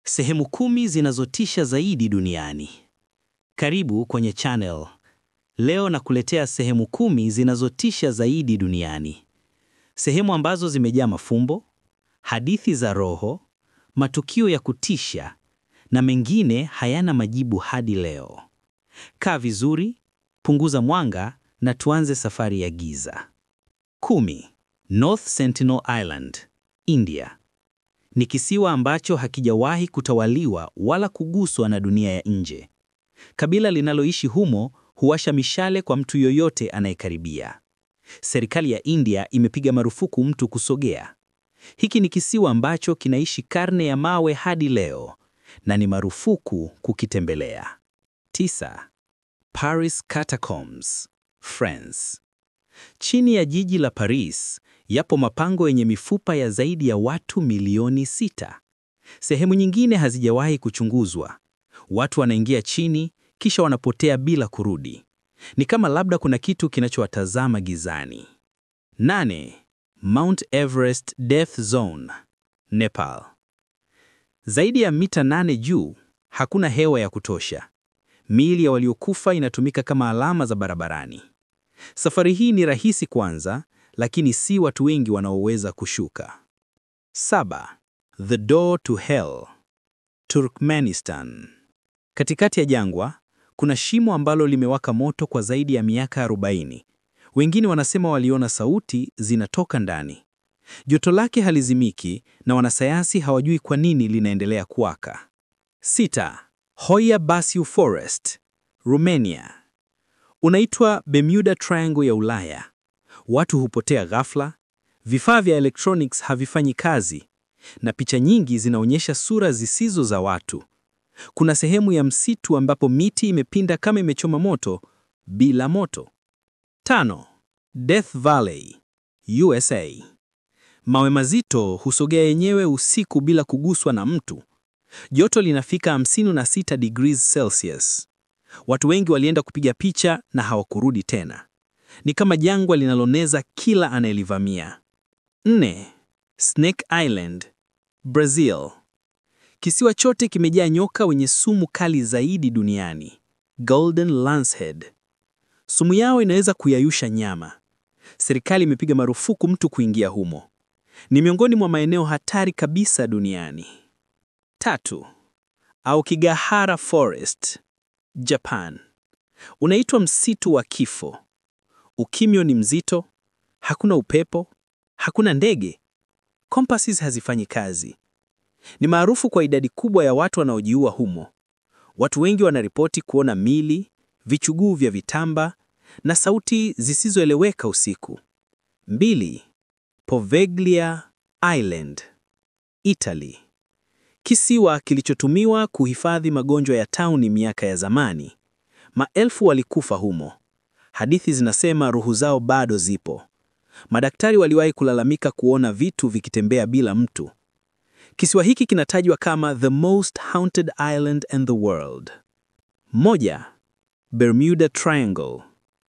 Sehemu 10 zinazotisha zaidi duniani. Karibu kwenye channel. Leo nakuletea sehemu 10 zinazotisha zaidi duniani. Sehemu ambazo zimejaa mafumbo, hadithi za roho, matukio ya kutisha na mengine hayana majibu hadi leo. Kaa vizuri, punguza mwanga na tuanze safari ya giza. 10. North Sentinel Island, India. Ni kisiwa ambacho hakijawahi kutawaliwa wala kuguswa na dunia ya nje. Kabila linaloishi humo huwasha mishale kwa mtu yoyote anayekaribia. Serikali ya India imepiga marufuku mtu kusogea. Hiki ni kisiwa ambacho kinaishi karne ya mawe hadi leo na ni marufuku kukitembelea. 9. Paris Catacombs, France. Chini ya jiji la Paris yapo mapango yenye mifupa ya zaidi ya watu milioni 6. Sehemu nyingine hazijawahi kuchunguzwa. Watu wanaingia chini kisha wanapotea bila kurudi. Ni kama labda kuna kitu kinachowatazama gizani. 8. Mount Everest Death Zone, Nepal. Zaidi ya mita 8 juu, hakuna hewa ya kutosha. Miili ya waliokufa inatumika kama alama za barabarani. Safari hii ni rahisi kwanza, lakini si watu wengi wanaoweza kushuka. 7. The Door to Hell, Turkmenistan. Katikati ya jangwa, kuna shimo ambalo limewaka moto kwa zaidi ya miaka 40. Wengine wanasema waliona sauti zinatoka ndani. Joto lake halizimiki na wanasayansi hawajui kwa nini linaendelea kuwaka. 6. Hoia Baciu Forest, Romania. Unaitwa Bermuda Triangle ya Ulaya. Watu hupotea ghafla, vifaa vya electronics havifanyi kazi, na picha nyingi zinaonyesha sura zisizo za watu. Kuna sehemu ya msitu ambapo miti imepinda kama imechoma moto bila moto. 5. Death Valley, USA. Mawe mazito husogea yenyewe usiku bila kuguswa na mtu. Joto linafika 56 degrees Celsius. Watu wengi walienda kupiga picha na hawakurudi tena. Ni kama jangwa linaloneza kila anayelivamia. 4. Snake Island, Brazil. Kisiwa chote kimejaa nyoka wenye sumu kali zaidi duniani, Golden Lancehead. Sumu yao inaweza kuyayusha nyama. Serikali imepiga marufuku mtu kuingia humo. Ni miongoni mwa maeneo hatari kabisa duniani. 3. Aokigahara Forest, Japan. Unaitwa msitu wa kifo. Ukimya ni mzito, hakuna upepo, hakuna ndege. Compasses hazifanyi kazi. Ni maarufu kwa idadi kubwa ya watu wanaojiua humo. Watu wengi wanaripoti kuona mili, vichuguu vya vitamba na sauti zisizoeleweka usiku. 2. Poveglia Island, Italy. Kisiwa kilichotumiwa kuhifadhi magonjwa ya tauni miaka ya zamani. Maelfu walikufa humo. Hadithi zinasema ruhu zao bado zipo. Madaktari waliwahi kulalamika kuona vitu vikitembea bila mtu. Kisiwa hiki kinatajwa kama the most haunted island in the world. 1. Bermuda Triangle,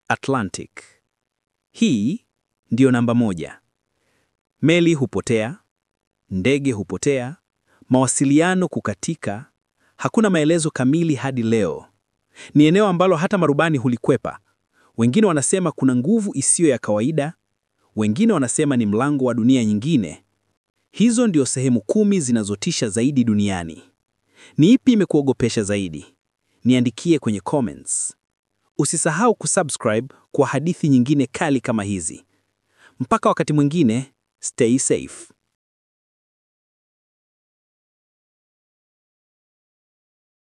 Atlantic. Hii ndiyo namba 1. Meli hupotea, ndege hupotea, mawasiliano kukatika, hakuna maelezo kamili hadi leo. Ni eneo ambalo hata marubani hulikwepa. Wengine wanasema kuna nguvu isiyo ya kawaida, wengine wanasema ni mlango wa dunia nyingine. Hizo ndio sehemu 10 zinazotisha zaidi duniani. Ni ipi imekuogopesha zaidi? Niandikie kwenye comments. Usisahau kusubscribe kwa hadithi nyingine kali kama hizi. Mpaka wakati mwingine, stay safe.